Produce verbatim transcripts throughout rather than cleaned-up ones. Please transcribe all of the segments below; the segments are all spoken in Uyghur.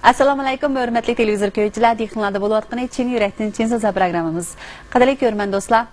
ئەسسالامۇئەلەيكۇم، ھۆرمەتلىك تېلېۋىزور كۆرگۈچىلەر، دىققىتىڭلاردا بولۇۋاتقىنى چىن يۈرەكتىن چىن سۆزلەر پروگراممىمىز. قەدىرلىك كۆرۈرمەن دوستلار،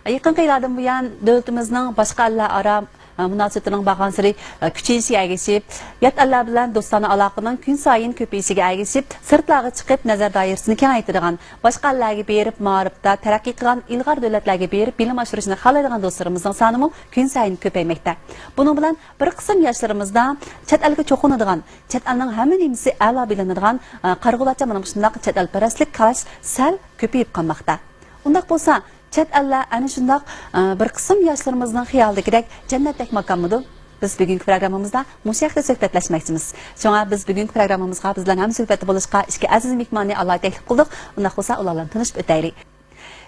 يېقىنقى يىللاردىن بۇيان دۆلىتىمىزنىڭ باشقا ئەللەر ئارا، ئە، مۇناسىۋىتىنىڭ بارغانسېرى، ئە، كۈچىيىشىگە ئەگىشىپ، يات ئەللەر بىلەن دوستانە ئالاقىنىڭ كۈنسايىن كۆپىيىشىگە ئەگىشىپ، سىرتلارغا چىقىپ نەزەر دائىرىسىنى كېڭەيتىدىغان، باشقا ئەللەرگە بېرىپ مائارىپتا تەرەققىي قىلغان ئىلغار دۆلەتلەرگە بېرىپ بىلىم ئاشۇرۇشنى خالايدىغان دوستلىرىمىزنىڭ سانىمۇ كۈنسايىن كۆپەيمەكتە. بۇنىڭ بىلەن بىر قىسىم ياشلىرىمىزدا چەت ئەلگە چوقۇنىدىغان، چەت ئەلنىڭ ھەممە نېمىسى ئەلا بىلىنىدىغان، ئە، قارىغۇلارچە مانا مۇشۇنداق چەت ئەلپەرەسلىك قاراش سەل كۆپىيىپ قالماقتا. ئۇنداق بولسا، چەت ئەللەر ئەنە شۇنداق، ئە، بىر قىسىم ياشلىرىمىزنىڭ خىيالىدىكىدەك جەننەتتەك ماكانمىدۇ؟ بىز بۈگۈنكى پروگراممىمىزدا مۇشۇ ھەقتە سۆھبەتلەشمەكچىمىز. شۇڭا بىز بۈگۈنكى پروگراممىمىزغا بىز بىلەن ھەمسۆھبەتتە بولۇشقا ئىككى ئەزىز مېھماننى ئالاھىدە تەكلىپ قىلدۇق. ئۇنداق بولسا، ئۇلار بىلەن تونۇشۇپ ئۆتەيلى.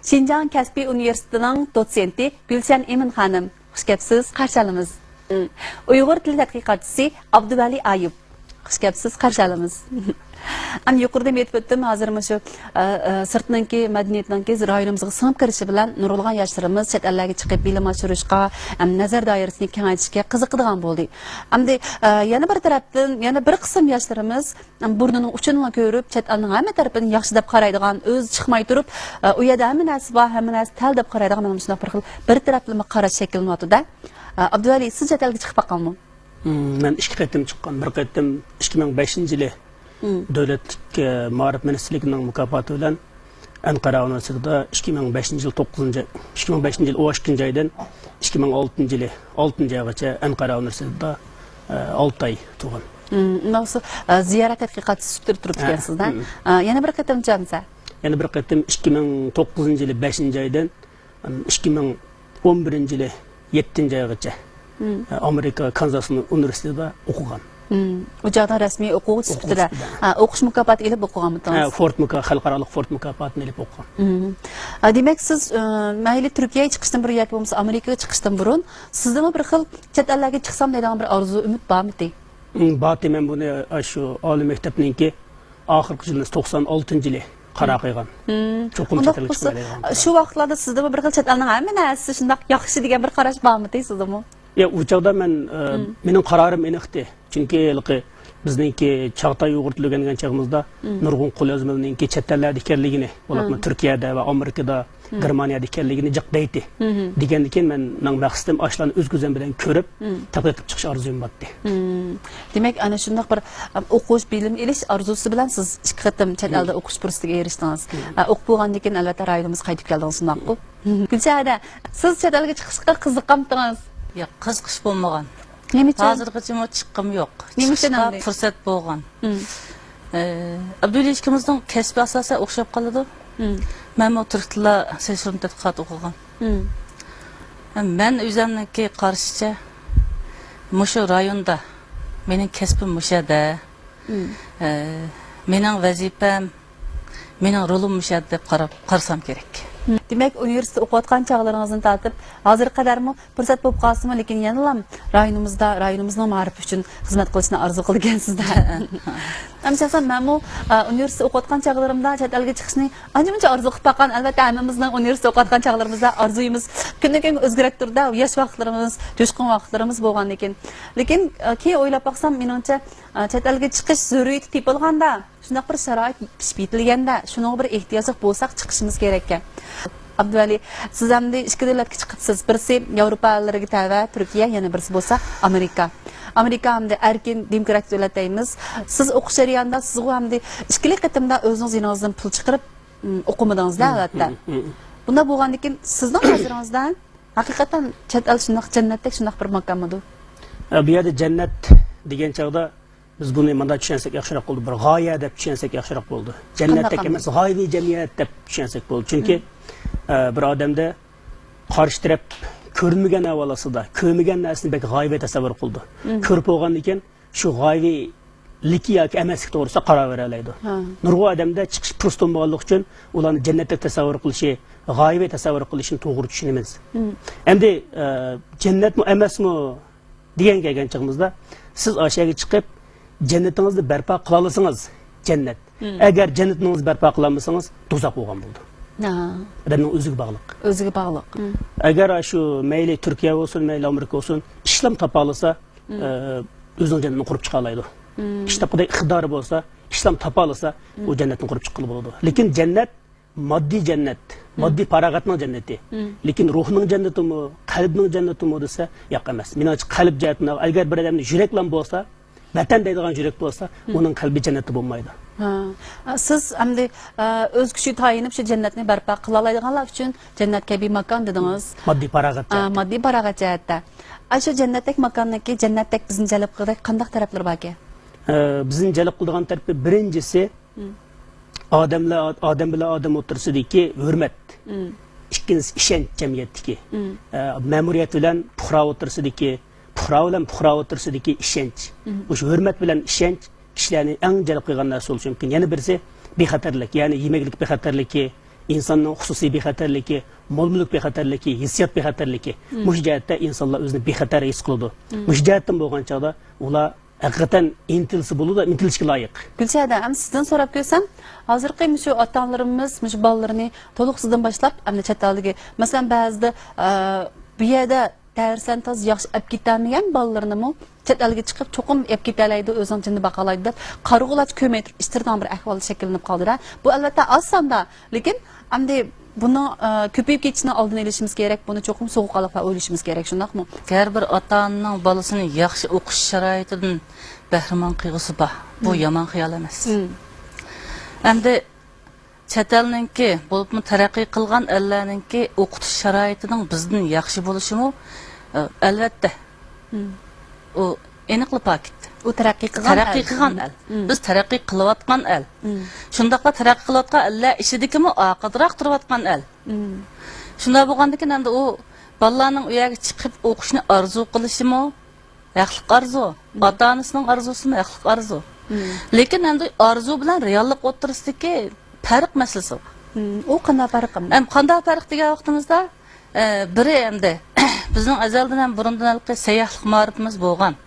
شىنجاڭ كەسپىي ئۇنىۋېرسىتېتىنىڭ دوتسېنتى گۈلشەن ئىمىن خانىم، خۇش كەپسىز، قارشى ئالىمىز. ئۇيغۇر تىلى تەتقىقاتچىسى ئابدۇۋەلى ئايۇپ، خۇش كەپسىز، قارشى ئالىمىز. ئەمدى يۇقىرىدا ئېيتىپ ئۆتتۈم، ھازىر مۇشۇ، ئە، ئە، سىرتنىڭكى مەدەنىيىتىنىڭكى رايونىمىزغا سىڭىپ كىرىشى بىلەن نۇرغۇنلىغان ياشلىرىمىز چەت ئەللەرگە چىقىپ بىلىم ئاشۇرۇشقا، ئەم، نەزەر دائىرىسىنى كېڭەيتىشكە قىزىقىدىغان بولدى. ئەمدى، ئە، يەنە بىر تەرەپتىن، يەنە بىر قىسىم ياشلىرىمىز بۇرنىنىڭ ئۇچىنىلا كۆرۈپ، چەت ئەلنىڭ ھەممە تەرىپىنى ياخشى دەپ قارايدىغان، ئۆزى چىقماي تۇرۇپ، ئە، ئۇ يەردە ھەممە نەرسە بار، ھەممە نەرسە تەل دەپ قارايدىغان مانا مۇشۇنداق بىر خىل بىر تەرەپلىمە قاراش شەكىللىنىۋاتىدۇ-دە. ئە، ئابدۇۋەلى، سىز چەت ئەلگە چىقىپ باققانمۇ؟ مم، مەن ئىككى قېتىم چىققان. بىر قېتىم ئىككى مىڭ بەشىنچى يىلى مم. دۆلەتلىك، ئە، مائارىپ مىنىستىرلىكىنىڭ مۇكاپاتى بىلەن ئەنقەرە ئۇنىۋېرسىتېتىدا ئىككى مىڭ بەشىنچى يىل توققۇزىنچى، ئىككى مىڭ بەشىنچى يىل ئون ئىككىنچى ئايدىن ئىككى مىڭ ئالتىنچى يىلى ئالتىنچى ئايغىچە ئەنقەرە ئۇنىۋېرسىتېتىدا، ئە، ئالتە ئاي تۇرغان. مم، ئۇنداق بولسا، ئە، زىيارەت تەتقىقاتچىسى سۈپىتىدە تۇرۇپتىكەنسىز-دە. ھە، مم. ئە، يەنە بىر قېتىمچە ئەمسە؟ يەنە بىر قېتىم ئىككى مىڭ توققۇزىنچى يىلى بەشىنچى ئايدىن ئىككى مىڭ ئون بىرىنچى يىلى يەتتىنچى ئايغىچە، مم. ئامېرىكا كانزاس ئۇنىۋېرسىتېتىدا ئوقۇغان. مم. ئۇ چاغدا رەسمىي ئوقۇغۇچى سۈپىتىدە. ئوقۇغۇچى سۈپىتىدە. ھە، ئوقۇش مۇكاپاتى ئېلىپ ئوقۇغانمىدىڭىز؟ ھە، فورد مۇكا-، خەلقئارالىق فورد مۇكاپاتىنى ئېلىپ ئوقۇغان. مم. ئە، دېمەك، سىز، ئە، مەيلى تۈركىيەگە چىقىشتىن بۇرۇن ياكى بولمىسا ئامېرىكىغا چىقىشتىن بۇرۇن سىزدىمۇ بىر خىل چەت ئەللەرگە چىقسام دەيدىغان بىر ئارزۇ، ئۈمىد بارمىدى؟ مم، بارتى، مەن بۇنى ئاشۇ ئالىي مەكتەپنىڭكى ئاخىرقى يىلىنى توقسان ئالتىنچى يىلى قارار قىلغان. مم. چوقۇم ئۇنداق چەت ئەلگە بولسا، چىقماي دەيدىغان قارار. شۇ ۋاقىتلاردا سىزدىمۇ بىر خىل چەت ئەلنىڭ ھەممە نەرسىسى شۇنداق ياخشى دېگەن بىر قاراش بارمىدى سىزدىمۇ؟ يا، ئۇ چاغدا مەن، ئە، مم. مېنىڭ قارارىم ئېنىقتى. چۈنكى ھېلىقى بىزنىڭكى چاغاتاي ئۇيغۇر تىلى ئۆگەنگەن چېغىمىزدا مم. نۇرغۇن قوليازمىلىرىنىڭكى چەت ئەللەردە ئىكەنلىكىنى، بولۇپمۇ مم. تۈركىيەدە ۋە ئامېرىكىدا، مم. گېرمانىيەدە ئىكەنلىكىنى جىق دەيتتى. مم. دېگەندىن كېيىن مەن، مېنىڭ مەقسىتىم ئاشۇلارنى ئۆز كۆزۈم بىلەن كۆرۈپ، مم. تەتقىق قىلىپ چىقىش ئارزۇيۇم بارتى. مم. دېمەك، ئەنە شۇنداق بىر، ئەم، ئوقۇش، بىلىم ئېلىش ئارزۇسى بىلەن سىز ئىككى قېتىم چەت مم. ئەلدە ئوقۇش پۇرسىتىگە ئېرىشتىڭىز. مم. ئە، ئوقۇپ بولغاندىن كېيىن، ئەلۋەتتە، رايونىمىزغا قايتىپ كەلدىڭىز، شۇنداققۇ؟ مم. گۈلشەھەردە، سىز چەت ئەلگە چىقىشقا قىزىققانمىدىڭىز؟ ياق، قىزىقىش بولمىغان. نېمە ئۈچۈن؟ ھازىرغىچىمۇ چىققۇم يوق. نېمە ئۈچۈن چىقىشقا ئەمدى؟ پۇرسەت بولغان. مم. ئە، ئابدۇۋەلى ئىككىمىزنىڭ كەسپى ئاساسەن ئوخشاپ قالىدۇ. مم. مەنمۇ تۈرك تىلى سېلىشتۇرما تەتقىقات ئوقۇغان. مم. مەن ئۆزۈمنىڭكى قارىشىچە، مۇشۇ رايوندا مېنىڭ كەسپىم مۇشۇ يەردە. مم. ئە، مېنىڭ ۋەزىپەم، مېنىڭ رولۇم مۇشۇ يەردە دەپ قاراپ، قارىسام كېرەك. مم. دېمەك، ئۇنىۋېرسىتېتتا ئوقۇۋاتقان چاغلىرىڭىزدىن تارتىپ، ھازىرغا قەدەرمۇ پۇرسەت بولۇپ قالسىمۇ، لېكىن يەنىلا رايونىمىزدا، رايونىمىزنىڭ مائارىپى ئۈچۈن خىزمەت قىلىشنى ئارزۇ قىلىدىكەنسىز-دە. ئەمما شەخسەن مەنمۇ، ئە، ئۇنىۋېرسىتېتتا ئوقۇۋاتقان چاغلىرىمدا چەت ئەلگە چىقىشنى ئانچە-مۇنچە ئارزۇ قىلىپ باققان. ئەلۋەتتە، ھەممىمىزنىڭ ئۇنىۋېرسىتېتتا ئوقۇۋاتقان چاغلىرىمىزدا ئارزۇيىمىز كۈندىن-كۈنگە ئۆزگىرىپ تۇرىدۇ. ياش ۋاقىتلىرىمىز، جۇشقۇن ۋاقىتلىرىمىز بولغاندىكىن. لېكىن، ئە، كېيىن ئويلاپ باقسام، مېنىڭچە، ئە، چەت ئەلگە چىقىش زۆرۈرىيىتى تېپىلغاندا، شۇنداق بىر شارائىت پىشىپ يېتىلگەندە، شۇنىڭغا بىر ئېھتىياجلىق بولساق، چىقىشىمىز كېرەككەن. ئابدۇۋەلى، سىز ئەمدى ئىككى دۆلەتكە چىقىپسىز. بىرسى ياۋروپا ئەللىرىگە تەۋە تۈركىيە، يەنە بىرسى بولسا ئامېرىكا. ئامېرىكا ئەمدى ئەركىن دېموكراتىك دۆلەت دەيمىز. سىز ئوقۇش جەريانىدا سىزغۇ ئەمدى ئىككىلى قېتىمدا ئۆزىڭىز يېنىڭىزدىن پۇل چىقىرىپ، ئىم، ئوقۇمىدىڭىز-دە، مم، ئەلۋەتتە. مم، مم. بۇنداق بولغاندىن كېيىن سىزنىڭ نەزىرىڭىزدە ھەقىقەتەن چەت ئەل شۇنداق جەننەتتەك شۇنداق بىر ماكانمىدۇ؟ ئە، بۇ يەردە جەننەت دېگەن چاغدا بىز بۇنى مۇنداق چۈشەنسەك ياخشىراق بولىدۇ. بىر غايە دەپ چۈشەنسەك ياخشىراق بولىدۇ. جەننەتتەك قانداق ئەمەس، غايىۋى جەمئىيەت دەپ چۈشەنسەك بولىدۇ. چۈنكى، مم. ئە، بىر ئادەمدە قارشى تەرەپ كۆرمىگەن ئەھۋال ئاستىدا، كۆرمىگەن نەرسىنى بەك غايىۋى تەسەۋۋۇر قىلىدۇ. مم. كۆرۈپ بولغاندىن كېيىن شۇ غايىۋىلىكى ياكى ئەمەسلىكى توغرىسىدا قارار بېرەلەيدۇ. ھە. نۇرغۇن ئادەمدە چىقىش پۇرسىتى بولمىغانلىقى ئۈچۈن ئۇلارنى جەننەتتەك تەسەۋۋۇر قىلىشى، غايىۋى تەسەۋۋۇر قىلىشىنى توغرا چۈشىنىمىز. مم. ئەمدى، ئە، جەننەتمۇ ئەمەسمۇ دېگەن كەلگەن چېغىمىزدا، سىز ئاشۇ يەرگە چىقىپ، جەننىتىڭىزنى بەرپا قىلالىسىڭىز، جەننەت. مم. ئەگەر جەننىتىڭىزنى بەرپا قىلالمىسىڭىز، دوزاخ بولغان بولىدۇ. ھا. ئادەمنىڭ ئۆزىگە باغلىق. ئۆزىگە باغلىق. مم. ئەگەر شۇ مەيلى تۈركىيە بولسۇن، مەيلى ئامېرىكا بولسۇن، ئىشلام تاپالىسا، مم. ئە، ئۆزىنىڭ جەننىتىنى قۇرۇپ چىقالايدۇ. مم. ئىش تاپقۇدەك ئىقتىدارى بولسا، ئىشلام تاپالىسا، ئۇ جەننەتنى قۇرۇپ چىققىلى بولىدۇ. لېكىن جەننەت ماددىي جەننەت، ماددىي پاراغەتنىڭ جەننىتى. لېكىن روھنىڭ جەننىتىمۇ، قەلبنىڭ جەننىتىمۇ دېسە، ياق ئەمەس. مېنىڭچە، قەلب جەھەتتىن، ئەگەر بىر ئادەمدە يۈرەكلام بولسا، ۋەتەن دەيدىغان يۈرەك بولسا، ئۇنىڭ قەلبى جەننەتتە بولمايدۇ. ھە. سىز ئەمدى، ئە، ئۆز كۈچىگە تايىنىپ شۇ جەننەتنى بەرپا قىلالايدىغانلار ئۈچۈن جەننەت كەبى ماكان دېدىڭىز. ماددىي پاراغەت ئە، جەھەتتە. ماددىي پاراغەت جەھەتتە. ئاشۇ جەننەتتەك ماكاننىڭكى جەننەتتەك بىزنى جەلپ قىلىدىغان قانداق تەرەپلىرى باركەن؟ ئە، بىزنى جەلپ قىلىدىغان تەرىپى بىرىنچىسى، ئادەملەر، ئادەم بىلەن ئادەم ئوتتۇرىسىدىكى ھۆرمەت. ئىككىنچىسى ئىشەنچ جەمئىيەتتىكى. ئە، مەمۇرىيەت بىلەن پۇقرا ئوتتۇرىسىدىكى، پۇقرا بىلەن پۇقرا ئوتتۇرىسىدىكى ئىشەنچ. مۇشۇ ھۆرمەت بىلەن ئىشەنچ كىشىلەرنى ئەڭ جەلپ قىلغان نەرسە بولۇشى مۇمكىن. يەنە بىرسى بىخەتەرلىك، يەنى يېمەكلىك بىخەتەرلىكى، ئىنساننىڭ خۇسۇسىي بىخەتەرلىكى، مول-مۈلۈك بىخەتەرلىكى، ھېسسىيات بىخەتەرلىكى. مۇشۇ جەھەتتە ئىنسانلار ئۆزىنى بىخەتەر ھېس قىلىدۇ. مۇشۇ جەھەتتىن بولغان چاغدا ئۇلار ھەقىقەتەن ئىنتىلسا بولىدۇ، ئىنتىلىشكە لايىق. گۈلشەھەر ھەدە، ئەمدى سىزدىن سوراپ كۆرسەم، ھازىرقى مۇشۇ ئاتا-ئانىلىرىمىز مۇشۇ بالىلىرىنى تولۇقسىزدىن باشلاپ، ئەمدى چەت ئەلدىكى، مەسىلەن، بەزىدە، ئە، بۇ يەردە دەرسلەرنى تازا ياخشى ئەپ كېتەلمىگەن بالىلىرىنىمۇ چەت ئەلگە چىقىپ، چوقۇم ئەپ كېتەلەيدۇ، ئۆزىنىڭ جېنىنى باقالايدۇ دەپ، قارىغۇلارچە كۆرمەي تۇرۇپ ئىچتۈرىدىغان بىر ئەھۋال شەكىللىنىپ قالدى-دە. بۇ، ئەلۋەتتە، ئاز ساندا، لېكىن ئەمدى بۇنىڭ، ئە، كۆپىيىپ كېتىشىنىڭ ئالدىنى ئېلىشىمىز كېرەك، بۇنى چوقۇم سوغۇق قالاقلار ئويلىشىمىز كېرەك، شۇنداقمۇ؟ ھەر بىر ئاتا-ئانىنىڭ بالىسىنى ياخشى ئوقۇش شارائىتىدىن بەھرىمەن قىلغۇسى بار. بۇ يامان خىيال ئەمەس. ئەمدى چەت ئەلنىڭكى، بولۇپمۇ تەرەققىي قىلغان ئەللەرنىڭكى ئوقۇتۇش شارائىتىنىڭ بىزدىن ياخشى بولۇشىمۇ، ئە، ئەلۋەتتە. ئۇ ئېنىقلا پاكىت. ئۇ تەرەققىي قىلغان تەرەققىي ئەل. قىلغان ئەل. بىز تەرەققىي قىلىۋاتقان ئەل. شۇنداقلا تەرەققىي قىلىۋاتقان ئەللەر ئىچىدىكىمۇ ئارقىدىراق تۇرۇۋاتقان ئەل. شۇنداق بولغاندىكىن ئەمدى ئۇ بالىلارنىڭ ئۇ يەرگە چىقىپ ئوقۇشنى ئارزۇ قىلىشىمۇ ھەقلىق ئارزۇ. ئاتا-ئانىسىنىڭ ئارزۇسىمۇ ھەقلىق ئارزۇ. لېكىن ئەمدى ئارزۇ بىلەن رېئاللىق ئوتتۇرىسىدىكى پەرق مەسىلىسى بار. ئۇ قانداق پەرق ئەمدى؟ ئەم، قانداق پەرق دېگەن ۋاقتىمىزدا، ئە، بىرى ئەمدى بىزنىڭ ئەزەلدىن ھەم بۇرۇندىن ھېلىقى سەيياھلىق مائارىپىمىز بولغان.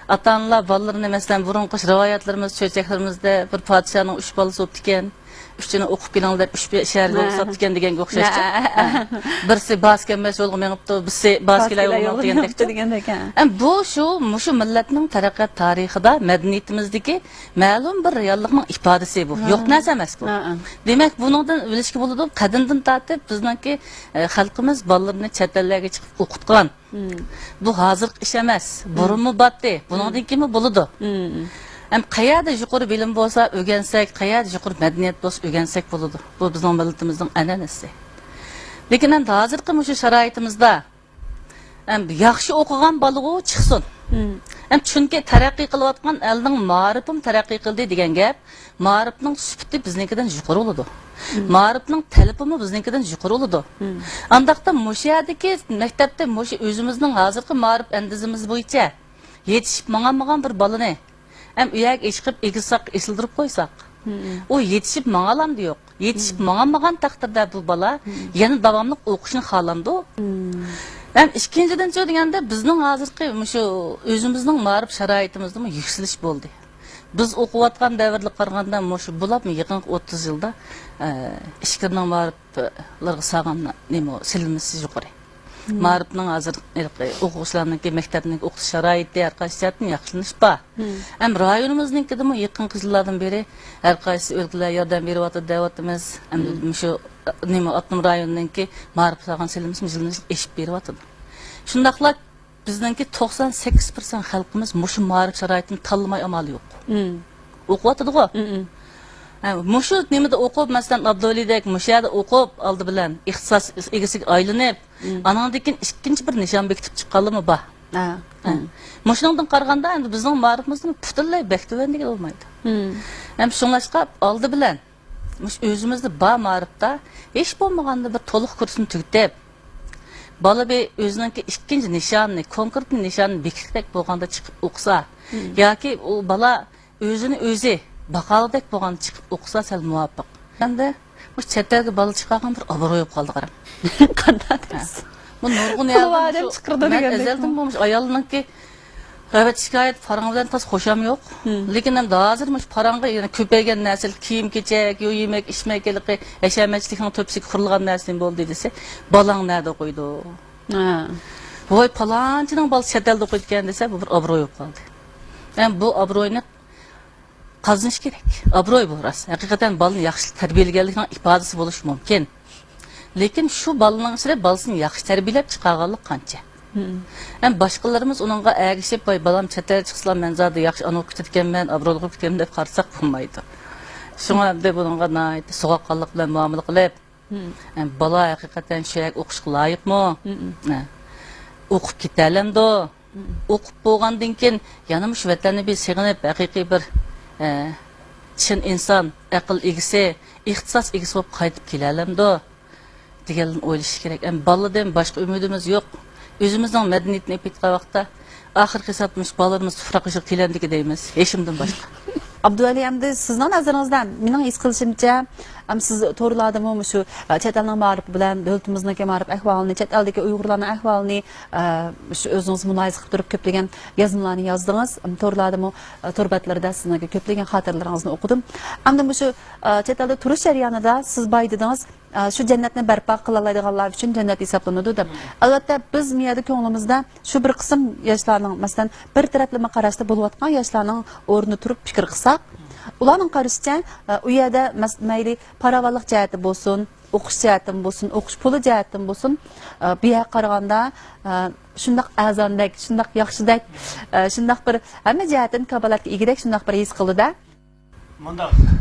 ئاتا-ئانىلار بالىلىرىنى، مەسىلەن، بۇرۇنقى رىۋايەتلىرىمىز، چۆچەكلىرىمىزدە بىر پادىشاھنىڭ ئۈچ بالىسى بوپتىكەن، ئۈچىنى ئوقۇپ كېلىڭ دەپ، ئۈچ شەھەرگە ھە. ئوخشاپتىكەن دېگەنگە ئوخشاشتى. ھە. ھە. بىرسى باس كەلمەس يولغا مېڭىپتۇ، بىرسى باس كېلەر يولغا مېڭىپتۇ دېگەندەكتۇ. دېگەندەك، ھە. ئەم، بۇ شۇ، مۇشۇ مىللەتنىڭ تەرەققىيات تارىخىدا، مەدەنىيىتىمىزدىكى مەلۇم بىر رېئاللىقنىڭ ئىپادىسى بۇ. ھە. يوق نەرسە ئەمەس بۇ. ھە، ھە. دېمەك، بۇنىڭدىن بىلىشكە بولىدۇ، قەدىمدىن تارتىپ بىزنىڭكى، ئە، خەلقىمىز بالىلىرىنى چەت ئەللەرگە چىقىپ ئوقۇتقان. بۇ ھازىرقى ئىش ئەمەس. بۇرۇنمۇ بارتتى. بۇنىڭدىن كېيىنمۇ بولىدۇ. ھەم قەيەردە يۇقىرى بىلىم بولسا ئۆگەنسەك، قەيەردە يۇقىرى مەدەنىيەت بولسا ئۆگەنسەك بولىدۇ. بۇ بىزنىڭ مىللىتىمىزنىڭ ئەنئەنىسى. لېكىن ئەمدى ھازىرقى مۇشۇ شارائىتىمىزدا ئەمدى ياخشى ئوقۇغان بالىغۇ چىقسۇن. ئەمدى چۈنكى تەرەققىي قىلىۋاتقان ئەلنىڭ مائارىپىمۇ تەرەققىي قىلدى دېگەن گەپ. مائارىپنىڭ سۈپىتى بىزنىڭكىدىن يۇقىرى بولىدۇ. مائارىپنىڭ تەلىپىمۇ بىزنىڭكىدىن يۇقىرى بولىدۇ. ئانداقتا مۇشۇ يەردىكى مەكتەپتە مۇشۇ ئۆزىمىزنىڭ ھازىرقى مائارىپ ئەندىزىمىز بويىچە يېتىشىپ ماڭالمىغان بىر بالىنى ھەم ئۇ يەرگە ئىشقىپ ئېگىز ساققا ئېسىلدۈرۈپ قويساق، ئۇ يېتىشىپ ماڭالامدۇ يوق؟ يېتىشىپ ماڭالمىغان تەقدىردە بۇ بالا يەنە داۋاملىق ئوقۇشنى خالامدۇ؟ ھەم ئىككىنچىدىنچۇ دېگەندە بىزنىڭ ھازىرقى مۇشۇ ئۆزىمىزنىڭ مائارىپ شارائىتىمىزدىمۇ يۈكسىلىش بولدى. بىز ئوقۇۋاتقان دەۋرگە قارىغاندا مۇشۇ بولۇپمۇ يېقىنقى ئوتتۇز يىلدا، ئە، ئىچكىرىنىڭ مائارىپلىرىغا سالغان نېمە سېلىنمىسى يۇقىرى. مائارىپنىڭ ھازىر ھېلىقى ئوقۇغۇچىلارنىڭكى مەكتەپنىڭكى ئوقۇتۇش شارائىتى ھەر قايسى جەھەتتىن ياخشىلىنىش بار. ھەم رايونىمىزنىڭكىدىمۇ يېقىنقى يىللاردىن بېرى ھەر قايسى ئۆلكىلەر ياردەم بېرىۋاتىدۇ دەۋاتىمىز. ھەم مۇشۇ نېمە ئاپتونوم رايوننىڭكى مائارىپقا سالغان سېلىنمىسىمۇ يىلدىن يىلغا ئېشىپ بېرىۋاتىدۇ. شۇنداقلا بىزنىڭكى توقسان سەككىز پىرسەنت خەلقىمىز مۇشۇ مائارىپ شارائىتىنى تاللىماي ئامالى يوق. ئوقۇۋاتىدىغۇ. ھە، مۇشۇ نېمىدە ئوقۇپ، مەسىلەن، ئابدۇۋەلىدەك مۇشۇ يەردە ئوقۇپ، ئالدى بىلەن ئىختىساس ئىگىسىگە ئايلىنىپ، ئانىڭدىن كېيىن ئىككىنچى بىر نىشان بېكىتىپ چىققانلىرىمۇ بار. ھە. ھە. مۇشۇنىڭدىن قارىغاندا، ئەمدى بىزنىڭ مائارىپىمىز پۈتۈنلەي بەك تۆۋەن دېگىلى بولمايدۇ. ھەم شۇڭلاشقا، ئالدى بىلەن مۇشۇ ئۆزىمىزدە بار مائارىپتا ھېچ بولمىغاندا بىر تولۇق كۇرسنى تۈگىتىپ، بالا بىر ئۆزىنىڭكى ئىككىنچى نىشانىنى، كونكرېت نىشانىنى بېكىتكەندەك بولغاندا چىقىپ ئوقۇسا، ياكى ئۇ بالا ئۆزىنى ئۆزى باقالىدەك بولغاندا چىقىپ ئوقۇسا سەل مۇۋاپىق. ئەمدى بۇ چەت ئەلگە بالا چىقارغان بىر ئابرۇي بولۇپ قالدى، قاراڭ. قانداق دەيسىز؟ بۇ نۇرغۇن ئاياللار ئادەم چىقىرىدۇ دېگەندەكمۇ؟ ئەزەلدىن بولمۇش ئايالنىڭكى غەيۋەت شىكايەت، پاراڭ بىلەن تاس خۇشام يوق. لېكىن ئەمدى ھازىر مۇشۇ پاراڭغا يەنە كۆپەيگەن نەرسە، كىيىم-كېچەك، يۇ يېمەك، ئىچمەك، ھېلىقى ھەشەمەتچىلىكنىڭ تۆپىسىگە قۇرۇلغان نەرسە نېمە بولدى دېسە، بالاڭ نەدە ئوقۇيدۇ؟ ھە. ۋاي، پالانچىنىڭ بالىسى چەت ئەلدە ئوقۇيدىكەن دېسە، بۇ بىر ئابرۇي بولۇپ قالدى. ھەم بۇ ئابرۇينى قازىنىش كېرەك. ئابروي بۇ راست. ھەقىقەتەن بالىنى ياخشى تەربىيەلىگەنلىكنىڭ ئىپادىسى بولۇشى مۇمكىن. لېكىن شۇ بالىنىڭ ئىچىدە بالىسىنى ياخشى تەربىيەلەپ چىقارغانلىق قانچە؟ ھەم باشقىلىرىمىز ئۇنىڭغا ئەگىشىپ، ۋاي بالام چەت ئەلگە چىقسىلا مەن زادى ياخشى ئانا بولۇپ كېتىدىكەنمەن، ئابرويلۇق بولۇپ كېتىمەن دەپ قارىساق بولمايدۇ. شۇڭا ئەمدى بۇنىڭغا ناھايىتى سوغۇققانلىق بىلەن مۇئامىلە قىلىپ، ھە، بالا ھەقىقەتەن شۇ يەرگە ئوقۇشقا لايىقمۇ؟ ھە. ئوقۇپ كېتەلەمدۇ؟ ئوقۇپ بولغاندىن كېيىن يەنە مۇشۇ ۋەتەننى بىر سېغىنىپ، ھەقىقىي بىر، ئە، چىن ئىنسان، ئەقىل ئىگىسى، ئىختىساس ئىگىسى بولۇپ قايتىپ كېلەلەمدۇ؟ دېگەنلەرنى ئويلىشىش كېرەك. ئەمما بالىدىن باشقا ئۈمىدىمىز يوق. ئۆزىمىزنىڭ مەدەنىيىتىنى ئېلىپ ئېيتقان ۋاقىتتا، ئاخىرقى ھېسابتا مۇشۇ بالىلىرىمىز تۇپراق بېشىغا كېلەمدىكىن دەيمىز، ھېچنېمىدىن باشقا. ئابدۇۋەلى، ئەمدى سىزنىڭ نەزىرىڭىزدە، مېنىڭ ھېس قىلىشىمچە، ئەم، سىز تورلاردىمۇ مۇشۇ، ئە، چەت ئەلنىڭ مائارىپى بىلەن دۆلىتىمىزنىڭكى مائارىپ ئەھۋالىنى، چەت ئەلدىكى ئۇيغۇرلارنىڭ ئەھۋالىنى، ئە، شۇ ئۆزىڭىز مۇلاھىزە قىلىپ تۇرۇپ كۆپلىگەن يازمىلارنى يازدىڭىز. ئەم، تورلاردىمۇ، ئە، تور بەتلىرىدە سىزنىڭكى كۆپلىگەن خاتىرىلىرىڭىزنى ئوقۇدۇم. ئەمدى مۇشۇ، ئە، چەت ئەلدە تۇرۇش جەريانىدا سىز بايا دېدىڭىز، ئە، شۇ جەننەتنى بەرپا قىلالايدىغانلار ئۈچۈن جەننەت ھېسابلىنىدۇ دەپ. ئەلۋەتتە، بىز مۇ يەردە كۆڭلىمىزدە شۇ بىر قىسىم ياشلارنىڭ، مەسىلەن، بىر تەرەپلىمە قاراشتا بولۇۋاتقان ياشلارنىڭ ئورنىدا تۇرۇپ پىكىر قىلساق، ئۇلارنىڭ قارىشىچە، ئە، ئۇ يەردە مەس-، مەيلى پاراۋانلىق جەھەتتە بولسۇن، ئوقۇش جەھەتتىن بولسۇن، ئوقۇش پۇلى جەھەتتىن بولسۇن، ئە، بۇ يەرگە قارىغاندا، ئە، شۇنداق ئەرزاندەك، شۇنداق ياخشىدەك، ئە، شۇنداق بىر ھەممە جەھەتتىن كاپالەتكە ئىگىدەك شۇنداق بىر ھېس قىلدى-دە. مۇنداق،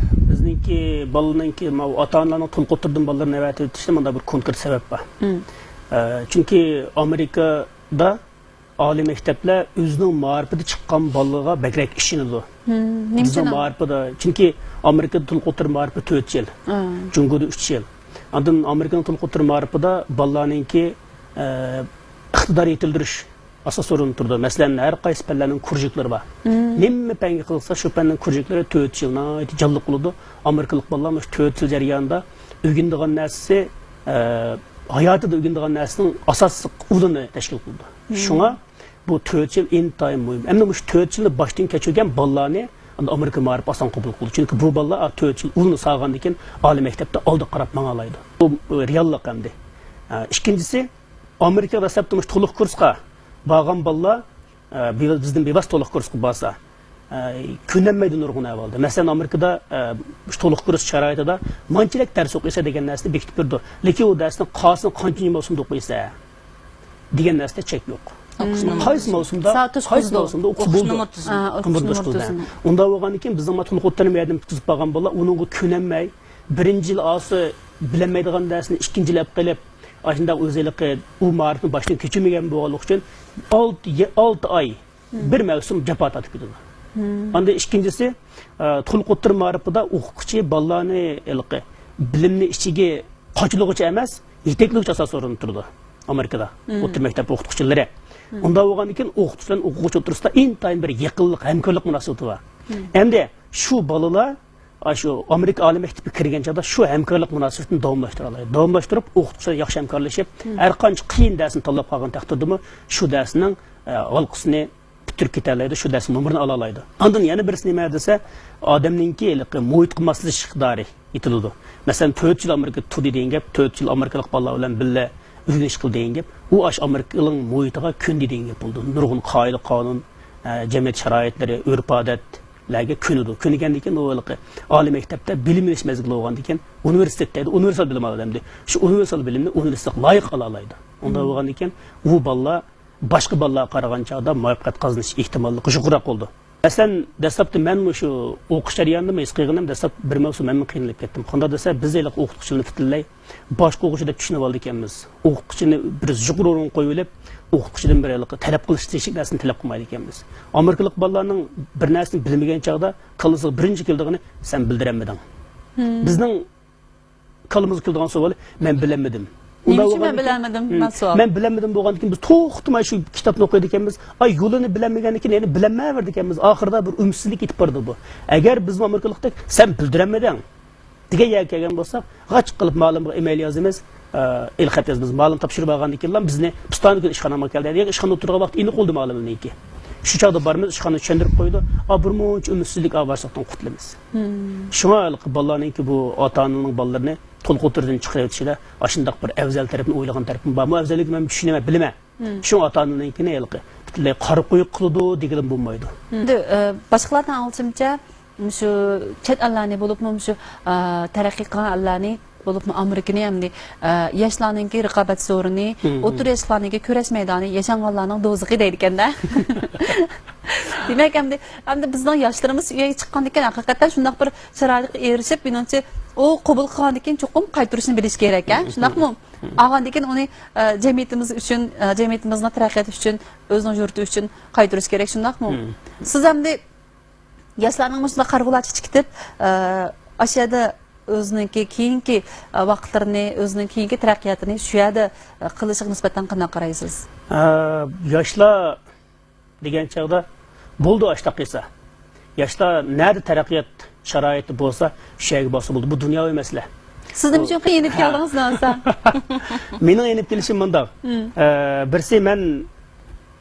بىزنىڭكى بالىنىڭكى، ماۋۇ ئاتا-ئانىلارنىڭ تولۇق ئوتتۇرىدىن بالىلىرىنى ئەۋەتىۋېتىشتە مۇنداق بىر كونكرېت سەۋەب بار. ئە، چۈنكى ئامېرىكىدا ئالىي مەكتەپلەر ئۆزىنىڭ مائارىپىدا چىققان بالىلىرىغا بەكرەك ئىشىنىدۇ. بىزنىڭ مائارىپىدا، چۈنكى ئامېرىكىدا تولۇق ئوتتۇرا مائارىپى تۆت يىل، جۇڭگودا ئۈچ يىل. ئاندىن ئامېرىكىنىڭ تولۇق ئوتتۇرا مائارىپىدا بالىلارنىڭكى، ئە، ئىقتىدار يېتىلدۈرۈش ئاساس ئورۇندا تۇرىدۇ. مەسىلەن، ھەر قايسى پەنلەرنىڭ كۇرژۇكلىرى بار. نېمە پەنگە قىزىقسا، شۇ پەننىڭ كۇرژۇكلىرى تۆت يىل ناھايىتى جانلىق بولىدۇ. ئامېرىكىلىق بالىلار مۇشۇ تۆت يىل جەريانىدا ئۆگىنىدىغان نەرسىسى، ئە، ھاياتىدا ئۆگىنىدىغان نەرسىنىڭ ئاساسلىق ئۇلىنى تەشكىل قىلىدۇ. شۇڭا بۇ تۆت يىل ئىنتايىن مۇھىم. ئەمدى مۇشۇ تۆت يىلنى باشتىن كەچۈرگەن بالىلارنى ئەمدى ئامېرىكا مائارىپى ئاسان قوبۇل قىلىدۇ. چۈنكى بۇ بالىلار، ئە، تۆت يىل ئۇلىنى سالغاندىن كېيىن ئالىي مەكتەپتە ئالدىغا قاراپ ماڭالايدۇ. بۇ، ئە، رېئاللىق ئەمدى. ئە، ئىككىنچىسى، ئامېرىكىغا دەسلەپتە مۇشۇ تولۇق كۇرسقا بارغان بالىلار، ئە، بىز-، بىزدىن بىۋاسىتە تولۇق كۇرسقا بارسا، ئە، كۆنەلمەيدۇ نۇرغۇن ئەھۋالدا. مەسىلەن، ئامېرىكىدا، ئە، مۇشۇ تولۇق كۇرس شارائىتىدا مانچىلىك دەرس ئوقۇيسەن دېگەن نەرسىنى بېكىتىپ بېرىدۇ. لېكىن ئۇ دەرسنىڭ قالسىنى قانچىنچى مەۋسۇمدا ئوقۇيسەن دېگەن نەرسىدە چەك يوق. قايسى مەۋسۇمدا، قايسى مەۋسۇمدا ئوقۇسا بولىدۇ. ئۇنداق بولغاندىن كېيىن بىزنىڭ تولۇق ئوتتۇرىنى مەيدىن پۈتكۈزۈپ بارغان بالىلار ئۇنىڭغا كۆنەلمەي، بىرىنچى يىل ئالسا بىلەلمەيدىغان نەرسىنى ئىككىنچى يىل ئېلىپ قېلىپ، ئاشۇنداق ئۆزى ھېلىقى ئۇ مائارىپنى باشتىن كەچۈرمىگەن بولغانلىقى ئۈچۈن ئالتە، ئالتە ئاي، بىر مەۋسۇم جاپا تارتىپ كېتىدۇ. ئاندىن ئىككىنچىسى، ئە، تولۇق ئوتتۇرا مائارىپىدا ئوقۇتقۇچى بالىلارنى ھېلىقى بىلىمنى ئىچىگە قاچىلىغۇچى ئەمەس، يېتەكلىگۈچى ئاساس ئورۇندا تۇرىدۇ ئامېرىكىدا. ئوتتۇرا مەكتەپ ئوقۇتقۇچىلىرى. ئۇنداق بولغاندىن كېيىن ئوقۇتقۇچى بىلەن ئوقۇغۇچى ئوتتۇرىسىدا ئىنتايىن بىر يېقىنلىق، ھەمكارلىق مۇناسىۋىتى بار. ئەمدى شۇ بالىلار ئاشۇ ئامېرىكا ئالىي مەكتىپىگە كىرگەن چاغدا شۇ ھەمكارلىق مۇناسىۋىتىنى داۋاملاشتۇرالايدۇ. داۋاملاشتۇرۇپ، ئوقۇتقۇچى بىلەن ياخشى ھەمكارلىشىپ، ھەر قانچە قىيىن دەرسنى تاللاپ قالغان تەقدىردىمۇ، شۇ دەرسنىڭ، ئە، ھالقىسىنى پۈتتۈرۈپ كېتەلەيدۇ، شۇ دەرسنىڭ نومۇرىنى ئالالايدۇ. ئاندىن يەنە بىرسى نېمە دېسە، ئادەمنىڭكى ھېلىقى مۇھىتقا ماسلىشىش ئىقتىدارى يېتىلىدۇ. مەسىلەن، تۆت يىل ئامېرىكىدا تۇردى دېگەن گەپ، تۆت يىل ئامېرىكىلىق بالىلار بىلەن بىللە ئۆگىنىش قىلدى دېگەن گەپ، ئۇ ئاشۇ ئامېرىكىنىڭ مۇھىتىغا كۆندى دېگەن گەپ بولىدۇ. نۇرغۇن قائىدە-قانۇن، ئە، جەمئىيەت شارائىتلىرى، ئۆرپ-ئادەتلەرگە كۆنىدۇ. كۆنگەندىن كېيىن ئۇ ھېلىقى ئالىي مەكتەپتە بىلىم ئېلىش مەزگىلى بولغاندىن كېيىن ئۇنىۋېرسىتېتتا ئۇنىۋېرسال بىلىم ئالىدۇ ئەمدى. شۇ ئۇنىۋېرسال بىلىمنى ئۇنىۋېرسىتېتقا لايىق ئالالايدۇ. ئۇنداق بولغاندىن كېيىن ئۇ بالىلار باشقا بالىلارغا قارىغان چاغدا مۇۋەپپەقىيەت قازىنىش ئېھتىماللىقى يۇقىرىراق بولىدۇ. مەسىلەن، دەسلەپتە مەن مۇشۇ ئوقۇش جەريانىدىمۇ ھېس قىلغىنىم، دەسلەپ بىر مەۋسۇم مەنمۇ قىينىلىپ كەتتىم. قانداق دېسە، بىز ھېلىقى ئوقۇتقۇچىلارنى پۈتۈنلەي باشقا ئوقۇغۇچى دەپ چۈشىنىۋالىدىكەنمىز. ئوقۇتقۇچىنى بىر يۇقىرى ئورۇنغا قويۇۋېلىپ، ئوقۇتقۇچىدىن بىر ھېلىقى تەلەپ قىلىش تېگىشلىك نەرسىنى تەلەپ قىلمايدىكەنمىز. ئامېرىكىلىق بالىلارنىڭ بىر نەرسىنى بىلمىگەن چاغدا كاللىسىغا بىرىنچى كېلىدىغىنى، «سەن بىلدۈرەلمىدىڭ.» بىزنىڭ كاللىمىزغا كېلىدىغان سوئال، «مەن بىلەلمىدىم.» نېمە ئۈچۈن مەن بىلەلمىدىم؟ مەن سوئال. مەن بىلەلمىدىم بولغاندىن كېيىن بىز توختىماي شۇ كىتابنى ئوقۇيدىكەنمىز. ئاي، يولىنى بىلەلمىگەندىن كېيىن يەنە بىلەلمەيۋېرىدىكەنمىز. ئاخىرىدا بىر ئۈمىدسىزلىك يېتىپ بارىدۇ بۇ. ئەگەر بىزمۇ ئامېرىكىلىقتەك، «سەن بىلدۈرەلمىدىڭ» دېگەن يەرگە كەلگەن بولساق، غاچ قىلىپ مالىمغا ئىمېيل يازىمىز، ئە، ئېلخەت يازىمىز. مالىم تاپشۇرۇپ ئالغاندىن كېيىنلا بىزنى پۇستانى كۈنى ئىشخانامغا كەلدى. ئەگەر ئىشخانىدا ئولتۇرغان ۋاقتى ئېنىق بولدى مالىمنىڭكى. شۇ چاغدا بارىمىز، ئىشخانا چۈشەندۈرۈپ قويىدۇ. ئا، بىر مۇنچە ئۈمىدسىزلىك، ئاۋارىچىلىقتىن قۇتۇلىمىز. شۇڭا ھېلىقى بالىلارنىڭكى بۇ ئاتا-ئانىنىڭ بالىلىرىنى تولۇق ئوتتۇرىدىن چىقىرىۋېتىشىدە ئاشۇنداق بىر ئەۋزەل تەرىپىنى ئويلىغان تەرىپىمۇ بارمۇ؟ ئەۋزەللىكىنى مەن چۈشىنىمەن، بىلىمەن. شۇڭا ئاتا-ئانىنىڭكىنى ھېلىقى پۈتۈنلەي قارا قويۇق قىلىدۇ دېگىلىمۇ بولمايدۇ. ئەمدى، ئە، باشقىلاردىن ئاڭلىشىمچە، مۇشۇ چەت ئەللەرنى، بولۇپمۇ مۇشۇ، ئا، تەرەققىي قىلغان ئەللەرنى، بولۇپمۇ ئامېرىكىنى ئەمدى، ئا، ياشلارنىڭكى رىقابەت سورۇنى، مم، ئوتتۇرا ياشلارنىڭكى كۈرەش مەيدانى، ياشانغانلارنىڭ دوزىخى دەيدىكەن-دە. دېمەك، ئەمدى، ئەمدى بىزنىڭ ياشلىرىمىز ئۆيگە چىققاندىن كېيىن، ھەقىقەتەن شۇنداق بىر شارائىتقا ئېرىشىپ، مېنىڭچە، ئۇ قوبۇل قىلغاندىن كېيىن چوقۇم قايتۇرۇشنى بىلىش كېرەك، ھە؟ شۇنداقمۇ؟ ئالغاندىن كېيىن ئۇنى، ئە، جەمئىيىتىمىز ئۈچۈن، ئە، جەمئىيىتىمىزنىڭ تەرەققىياتى ئۈچۈن، ئۆزىنىڭ يۇرتى ئۈچۈن قايتۇرۇش كېرەك، شۇنداقمۇ؟ سىز ئەمدى ياشلارنىڭ مۇشۇنداق قارىغۇلارچە چىقىتىپ، ئە، ئاشۇ يەردە ئۆزىنىڭكى كېيىنكى، ئە، ۋاقىتلىرىنى، ئۆزىنىڭ كېيىنكى تەرەققىياتىنى شۇ يەردە، ئە، قىلىشىغا نىسبەتەن قانداق قارايسىز؟ ئە، ياشلار دېگەن چاغدا بولدى ئاشتاق قىلسا. ياشلار نەدە تەرەققىيات شارائىتى بولسا، شۇ يەرگە بارسا بولدى. بۇ دۇنياۋى مەسىلە. سىز نېمە ئۈچۈن قىينىلىپ ھە. كەلدىڭىز، ناۋسا؟ مېنىڭ ئېلىپ كېلىشىم مۇنداق. مم. ئە، بىرسى، مەن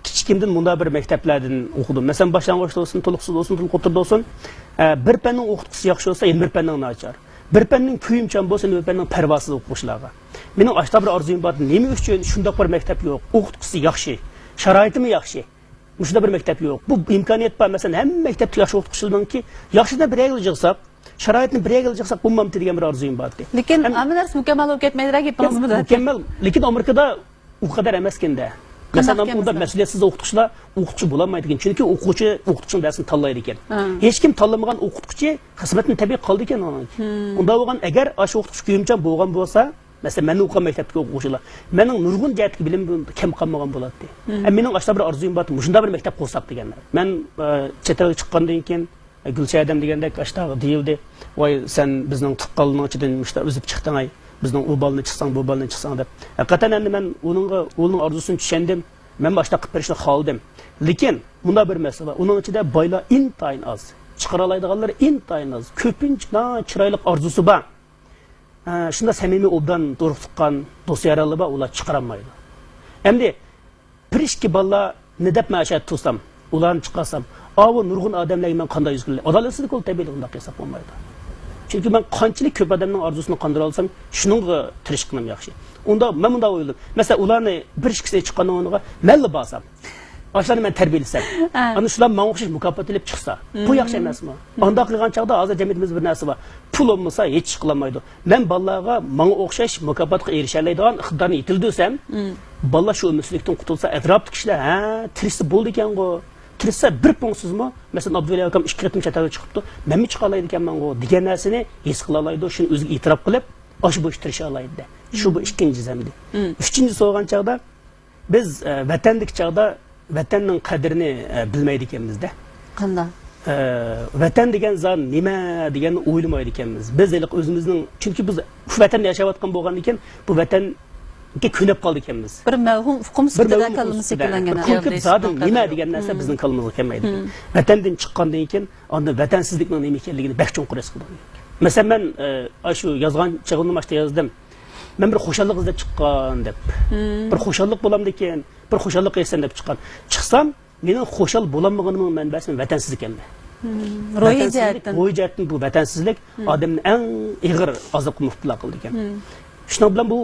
كىچىكىمدىن مۇنداق بىر مەكتەپلەردىن ئوقۇدۇم. مەسىلەن، باشلانغۇچتا بولسۇن، تولۇقسىز بولسۇن، تولۇق ئوتتۇرىدا بولسۇن، ئە، بىر پەننىڭ ئوقۇتقۇچىسى ياخشى بولسا، يەنە بىر پەننىڭ ناچار. بىر پەننىڭ كۆيۈمچان بولسا، يەنە بىر پەننىڭ پەرۋاسىز ئوقۇغۇچىلارغا. مېنىڭ ئاشتا بىر ئارزۇيۇم بار. نېمە ئۈچۈن شۇنداق بىر مەكتەپ يوق؟ ئوقۇتقۇچىسى ياخشى، شارائىتىمۇ ياخشى. مۇشۇنداق بىر مەكتەپ يوق. بۇ ئىمكانىيەت بار. مەسىلەن، ھەممە مەكتەپتە ياخشى ئوقۇتقۇچىلارنىڭكى ياخشىدىن بىر يەرگە يىغساق، شارائىتنى بىر يەرگە يىغساق بولمامتى دېگەن بىر ئارزۇيۇم بار ئىدى. لېكىن ھەم-، ھەممە نەرسە مۇكەممەل بولۇپ كەتمەيدۇ، گېپىڭىزمۇ دەپ. مۇكەممەل، لېكىن ئامېرىكىدا ئۇ قەدەر ئەمەسكەن-دە. قانداق مەسىلەن، ئۇنداق ئەمەسكەن؟ مەسئۇلىيەتسىز ئوقۇتقۇچىلار ئوقۇتقۇچى بولالمايدىكەن. چۈنكى ئوقۇغۇچى ئوقۇتقۇچىنىڭ دەرسىنى تاللايدىكەن. ھە. ھېچكىم تاللىمىغان ئوقۇتقۇچى خىزمەتتىن تەبىئىي قالىدىكەن ئۇنىڭ. ھىم. ئۇنداق بولغان، ئەگەر ئاشۇ ئوقۇتقۇچى كۆيۈمچان بولغان بولسا، مەسىلەن، مەن ئوقۇغان مەكتەپتىكى ئوقۇغۇچىلار، مېنىڭ نۇرغۇن جەھەتتىكى بىلىمىم كەم قالمىغان بولاتتى. ھىم. ئە، مېنىڭ ئاشۇنداق بىر ئارزۇيۇم بارتى، مۇشۇنداق بىر مەكتەپ قۇرساق دېگەن. مەن، ئە، چەت ئەلگە چىققاندىن كېيىن، گۈلشەھەردەم دېگەندەك ئاشتاغ دېيىلدى. ۋاي، سەن بىزنىڭ تۇغقانلىرىنىڭ ئىچىدىن مۇشۇنداق ئۈزۈپ چىقتىڭ-ئەي، بىزنىڭ ئۇ بالىنى چىقساڭ، بۇ بالىنى چىقساڭ دەپ. ھەقىقەتەن ئەمدى مەن ئۇنىڭغا، ئۇنىڭ ئارزۇسىنى چۈشەندىم. مەنمۇ ئاشۇنداق قىلىپ بېرىشنى خالىدىم. لېكىن مۇنداق بىر مەسىلە بار. ئۇنىڭ ئىچىدە بايلار ئىنتايىن ئاز. چىقىرالايدىغانلىرى ئىنتايىن ئاز. كۆپىنچە چىرايلىق ئارزۇسى بار. ھە، شۇنداق سەمىمىي، ئوبدان تۇرۇق تۇتقان دوست-يارانلىرى بار، ئۇلار چىقىرالمايدۇ. ئەمدى بىر ئىككى بالىلارنى دەپ مەن ئاشۇ يەردە تۇرسام، ئۇلارنى چىقارسام، ئاۋۇ نۇرغۇن ئادەملەرگە مەن قانداق يۈز كېلىمەن؟ ئادالەتسىزلىك بولىدۇ، تەبىئىي ئۇنداق قىلساق بولمايدۇ. چۈنكى مەن قانچىلىك كۆپ ئادەمنىڭ ئارزۇسىنى قاندۇرالىسام، شۇنىڭغا تىرىشقىنىم ياخشى. ئۇنداق، مەن مۇنداق ئويلىدىم. مەسىلەن، ئۇلارنى بىر ئىككىسى چىققاننىڭ ئورنىغا مەنلا بارسام، ئاشۇلارنى مەن تەربىيەلىسەم، ھە. ئانا شۇلار ماڭا ئوخشاش مۇكاپات ئېلىپ چىقسا، بۇ ياخشى ئەمەسمۇ؟ ئانداق قىلغان چاغدا ھازىر جەمئىيىتىمىزدە بىر نەرسە بار. پۇل بولمىسا ھېچ ئىش قىلالمايدۇ. مەن بالىلارغا ماڭا ئوخشاش مۇكاپاتقا ئېرىشەلەيدىغان ئىقتىدارنى يېتىلدۈرسەم، بالىلار شۇ ئۈمىدسىزلىكتىن قۇتۇلسا، ئەتراپتىكى كىشىلەر، ھە، تىرىشسا بولىدىكەنغۇ. تىرىشسا بىر پۇڭسىزمۇ، مەسىلەن، ئابدۇۋەلى ئاكام ئىككى قېتىم چەت ئەلگە چىقىپتۇ، مەنمۇ چىقالايدىكەنمەنغۇ دېگەن نەرسىنى ھېس قىلالايدۇ، شۇنى ئۆزىگە ئېتىراپ قىلىپ، ئاشۇ بويىچە تىرىشالايدۇ. شۇ بۇ ئىككىنچى زەمدى. ئۈچىنچىسى بولغان چاغدا، بىز، ئە، ۋەتەندىكى چاغدا ۋەتەننىڭ قەدرىنى، ئە، بىلمەيدىكەنمىز-دە. قانداق؟ ئە، ۋەتەن دېگەن زادى نېمە دېگەننى ئويلىمايدىكەنمىز. بىز ھېلىقى ئۆزىمىزنىڭ، چۈنكى بىز شۇ ۋەتەندە ياشاۋاتقان بولغاندىكىن، بۇ ۋەتەنگە كۆنۈپ قالىدىكەنمىز. بىر مەۋھۇم ئۇقۇم بىر سۈپىتىدە مەۋھۇم ئۇقۇم كاللىمىز سۈپىتىدە، شەكىللەنگەن. بىر كونكرېت زادى نېمە دېگەن نەرسە بىزنىڭ كاللىمىزغا كەلمەيدىكەن. ۋەتەندىن چىققاندىن كېيىن، ئاندىن ۋەتەنسىزلىكنىڭ نېمە ئىكەنلىكىنى بەك چوڭقۇر ھېس قىلدۇق. مەسىلەن، مەن، ئە، ئاشۇ يازغان چىغىمنى ماشتا يازدىم. مەن بىر خۇشاللىق ئىزدەپ چىققان دەپ. بىر خۇشاللىق بولامدىكىن، بىر خۇشاللىق ئېيتسام دەپ چىققان. چىقسام، مېنىڭ خۇشال بولالمىغىنىمنىڭ مەنبەسى ۋەتەنسىزلىك ئەمدى. روھىي ۋەتەنسىزلىك، جەھەتتىن. روھىي جەھەتتىن بۇ ۋەتەنسىزلىك ئادەمنى ئەڭ ئېغىر ئازابقا مۇپتىلا قىلىدىكەن. شۇنىڭ بىلەن بۇ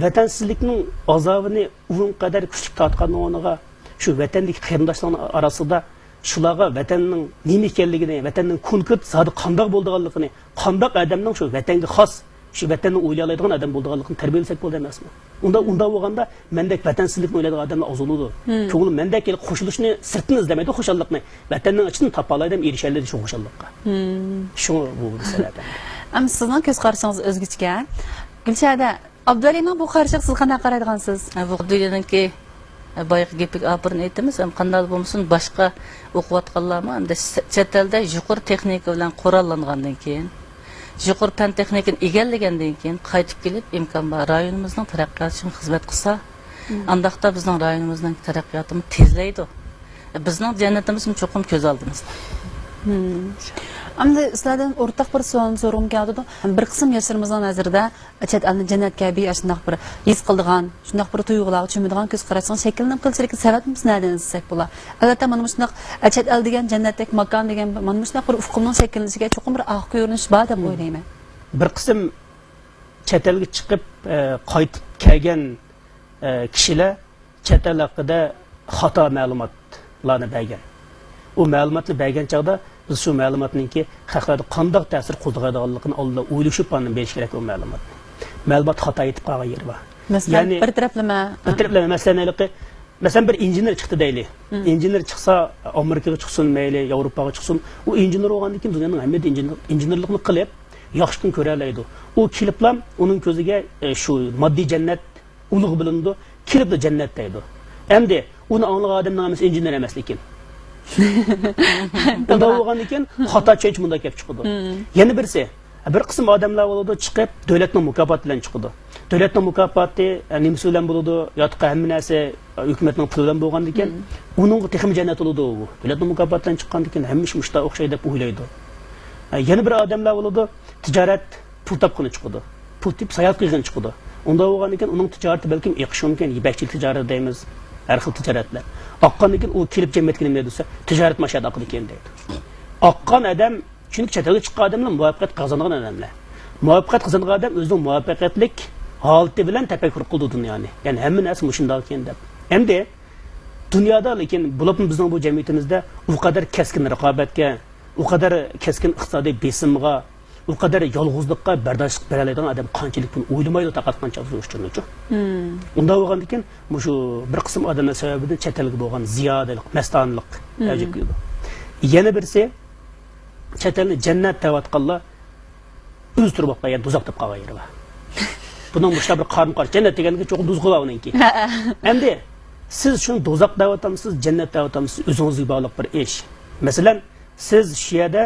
ۋەتەنسىزلىكنىڭ ئازابىنى ئۇنىڭ قەدەر كۈچلۈك تارتقاننىڭ ئورنىغا، شۇ ۋەتەندىكى قېرىنداشلارنىڭ ئارىسىدا شۇلارغا ۋەتەننىڭ نېمە ئىكەنلىكىنى، ۋەتەننىڭ كونكرېت زادى قانداق بولىدىغانلىقىنى، قانداق ئادەمنىڭ شۇ ۋەتەنگە خاس، شۇ ۋەتەننى ئويلايدىغان ئادەم بولىدىغانلىقىنى تەربىيەلىسەك بولىدۇ ئەمەسمۇ؟ ئۇنداق، ئۇنداق بولغاندا مەندەك ۋەتەنسىزلىكنى ئويلايدىغان ئادەملەر ئاز بولىدۇ. كۆڭلى مەندەك ھېلىقى قوشۇلۇشنى سىرتتىن ئىزدىمەيدۇ، خۇشاللىقنى. ۋەتەننىڭ ئىچىدىن تاپالاي دەپ ئېرىشەلەيدۇ شۇ خۇشاللىققا. شۇڭا بۇ بىر سەۋەب. ئەمما سىزنىڭ كۆز قارىشىڭىز ئۆزگىچىكەن. گۈلشەھەردە، ئابدۇۋەلىنىڭ بۇ قارىشىغا سىز قانداق قارايدىغانسىز؟ ھە، بۇ ئابدۇۋەلىنىڭكى، ھە، بايىقى گېپىگە ئاپىرىن ئېيتىمىز، ھەم قانداق بولمىسۇن، باشقا ئوقۇۋاتقانلارمۇ ئەمدى چەت ئەلدە يۇقىرى تېخنىكا بىلەن قوراللانغاندىن كېيىن، يۇقىرى پەن تېخنىكىنى ئىگىلىگەندىن كېيىن، قايتىپ كېلىپ، ئىمكان بار رايونىمىزنىڭ تەرەققىياتى ئۈچۈن خىزمەت قىلسا، ئانداقتا بىزنىڭ رايونىمىزنىڭ تەرەققىياتىمۇ تېزلەيدۇ. بىزنىڭ جەننىتىمىزمۇ چوقۇم كۆز ئالدىمىزدا. ئەمدى سىلەردىن ئورتاق بىر سوئالنى سورىغۇم كېلىۋاتىدۇ. بىر قىسىم ياشلىرىمىزنىڭ نەزىرىدە، چەت ئەلنى جەننەت كەبى ئاشۇنداق بىر ھېس قىلىدىغان، شۇنداق بىر تۇيغۇلارغا چۆمىدىغان كۆز قاراشنىڭ شەكىللىنىپ قېلىشىدىكى سەۋەبنى بىز نەدىن ئىزدىسەك بولا؟ ئەلۋەتتە، مانا مۇشۇنداق، ئە، چەت ئەل دېگەن جەننەتتەك ماكان دېگەن، مانا مۇشۇنداق بىر ئۇقۇمنىڭ شەكىللىنىشىگە چوقۇم بىر ئارقا كۆرۈنۈش بار دەپ ئويلايمەن. بىر قىسىم چەت ئەلگە چىقىپ، ئە، قايتىپ كەلگەن، ئە، كىشىلەر چەت ئەل ھەققىدە خاتا مەلۇماتلارنى بەرگەن. ئۇ مەلۇماتنى بەرگەن چاغدا بىز شۇ مەلۇماتنىڭكى خەقلەردە قانداق تەسىر قوزغايدىغانلىقىنى ئالدىن ئويلىشىپ، ئاندىن بېرىش كېرەك ئۇ مەلۇماتنى. مەلۇمات خاتا يېتىپ قالغان يېرى بار. مەسىلەن، يەنى بىر تەرەپلىمە. بىر تەرەپلىمە، مەسىلەن، ھېلىقى، مەسىلەن، بىر ئىنژېنېر چىقتى دەيلى. مم. ئىنژېنېر چىقسا، ئامېرىكىغا چىقسۇن مەيلى، ياۋروپاغا چىقسۇن، ئۇ ئىنژېنېر بولغاندىن كېيىن دۇنيانىڭ ھەممە يېرىدە ئىنژېنېر-، ئىنژېنېرلىقنى قىلىپ، ياخشىدىن كۆرەلەيدۇ. ئۇ كېلىپلا ئۇنىڭ كۆزىگە، ئە، شۇ ماددىي جەننەت ئۇلۇغ بىلىنىدۇ، كېلىپلا جەننەت دەيدۇ. ئەمدى ئۇنى ئاڭلىغان ئادەمنىڭ ھەممىسى ئىنژېنېر ئەمەس لېكىن. ئۇنداق بولغاندىكىن خاتا چۈشەنچە مۇنداق كەپ چىقىدۇ. مم. يەنە بىرسى، بىر قىسىم ئادەملەر بولىدۇ، چىقىپ دۆلەتنىڭ مۇكاپاتى بىلەن چىقىدۇ. دۆلەتنىڭ مۇكاپاتى، ئە، نېمىسى بىلەن بولىدۇ؟ ياتقا ھەممە نەرسە، ئە، ھۆكۈمەتنىڭ پۇلى بىلەن بولغاندىكىن، مم، ئۇنىڭغا تېخىمۇ جەننەت بولىدۇ ئۇ. دۆلەتنىڭ مۇكاپاتى بىلەن چىققاندىكىن ھەممە ئىش مۇشۇنداق ئوخشايدۇ دەپ ئويلايدۇ. ئە، يەنە بىر ئادەملەر بولىدۇ، تىجارەت پۇل تاپقىلى چىقىدۇ. پۇل تېپىپ ساياھەت قىلغىلى چىقىدۇ. ئۇنداق بولغاندىكىن ئۇنىڭ تىجارىتى بەلكىم ئېقىشى مۇمكىن، يىپەكچىلىك تىجارىتى دەيمىز، ھەر خىل تىجارەتلەر. ئاققاندىكىن ئۇ كېلىپ جەمئىيەتكە نېمە دەيدۇ دېسە، تىجارەت ماشۇ يەردە ئاقىدىكەن دەيدۇ. ئاققان ئادەم، چۈنكى چەت ئەلگە چىققان ئادەملەر مۇۋەپپەقىيەت قازانغان ئادەملەر. مۇۋەپپەقىيەت قازانغان ئادەم ئۆزىنىڭ مۇۋەپپەقىيەتلىك ھالىتى بىلەن تەپەككۇر قىلىدۇ دۇنيانى. يەنى ھەممە نەرسە مۇشۇنداق ئىكەن دەپ. ئەمدى دۇنيادا، لېكىن بولۇپمۇ بىزنىڭ بۇ جەمئىيىتىمىزدە ئۇ قەدەر كەسكىن رىقابەتكە، ئۇ قەدەر كەسكىن ئىقتىسادىي بېسىمغا، ئۇ قەدەر يالغۇزلۇققا بەرداشلىق بېرەلەيدىغان ئادەم قانچىلىك بۇنى ئويلىمايدۇ، تاقەت قانچە بولۇشىچۇ. مم. ئۇنداق بولغاندىكىن، مۇشۇ بىر قىسىم ئادەملەر سەۋەبىدىن چەت ئەلگە بولغان زىيادىلىق، مەستانىلىق، مم، ئەۋجىگە كېلىدۇ. يەنە بىرسى، چەت ئەلنى جەننەت دەۋاتقانلار ئۆز تۈرى بولۇپ قالغان، يەنى دوزاخ دەپ قالغان يېرى بار. بۇنىڭ مۇشۇنداق بىر قارىمۇ قارشى، جەننەت دېگەنگە چوقۇم دوزىخى بار ئۇنىڭكى. ھەئە. ئەمدى سىز شۇنى دوزاخ دەۋاتامسىز، جەننەت دەۋاتامسىز، ئۆزىڭىزگە باغلىق بىر ئىش. مەسىلەن، سىز شۇ يەردە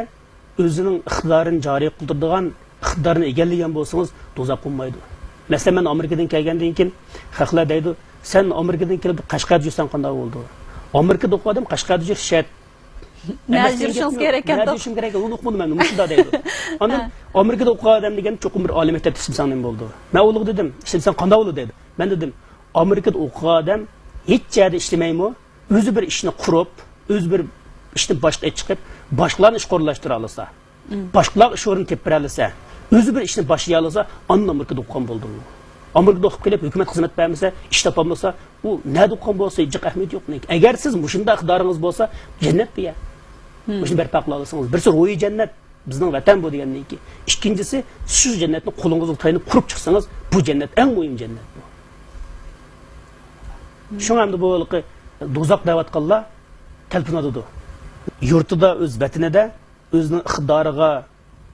ئۆزىنىڭ ئىقتىدارىنى جارى قىلدۇرىدىغان ئىقتىدارنى ئىگىلىگەن بولسىڭىز، دوزاخ بولمايدۇ. مەسىلەن، مەن ئامېرىكىدىن كەلگەندىن كېيىن خەقلەر دەيدۇ، سەن ئامېرىكىدىن كېلىپ قەشقەردە يۈرسەڭ قانداق بولىدۇ؟ ئامېرىكىدا ئوقۇغان ئادەم قەشقەردە يۈرۈش شەرت. نەدە يۈرۈشۈڭىز كېرەك ئىكەن؟ نەدە يۈرۈشۈم كېرەك ئىكەن؟ ئۇنى ئۇقمىدىم مەن، مۇشۇنداق دەيدۇ. ئاندىن ھە. ئامېرىكىدا ئوقۇغان ئادەم دېگەن چوقۇم بىر ئالىي مەكتەپتە ئىشلىسەڭ نېمە بولىدۇ؟ مەن ئۇلارغا دېدىم، ئىشلىسەڭ قانداق بولىدۇ دېدى. مەن دېدىم، ئامېرىكىدا ئوقۇغان ئادەم ھېچ يەردە ئىشلىمەيمۇ، ئۆزى بىر ئىشنى قۇرۇپ، ئۆزى بىر ئىشتىن باشقا ئىش چىقىپ، باشقىلارنى ئىشقا ئورۇنلاشتۇرالىسا، مم، باشقىلارغا ئىش ئورنى تېپىپ بېرەلىسە، ئۆزى بىر ئىشنى باشلىيالىسا، ئاندىن ئامېرىكىدا ئوقۇغان بولدۇم. ئامېرىكىدا ئوقۇپ كېلىپ، ھۆكۈمەت خىزمەت بەرمىسە، ئىش تاپالمىسا، ئۇ نەدە ئوقۇغان بولسا، جىق ئەھمىيىتى يوق. ئەگەر سىز مۇشۇنداق ئىقتىدارىڭىز بولسا، جەننەت بۇ يەر. مم. مۇشۇنى بەرپا قىلالىسىڭىز، بىرسى روھىي جەننەت، بىزنىڭ ۋەتەن بۇ دېگەندىن كېيىن. ئىككىنچىسى، شۇ جەننەتنى قولىڭىزغا تايىنىپ قۇرۇپ چىقسىڭىز، بۇ جەننەت، ئەڭ مۇھىم جەننەت بۇ. شۇڭا ئەمدى بۇ ھېلىقى دوزاخ دەۋاتقانلار تەلپۈنۈۋاتىدۇ. يۇرتىدا، ئۆز ۋەتىنىدە ئۆزىنىڭ ئىقتىدارىغا،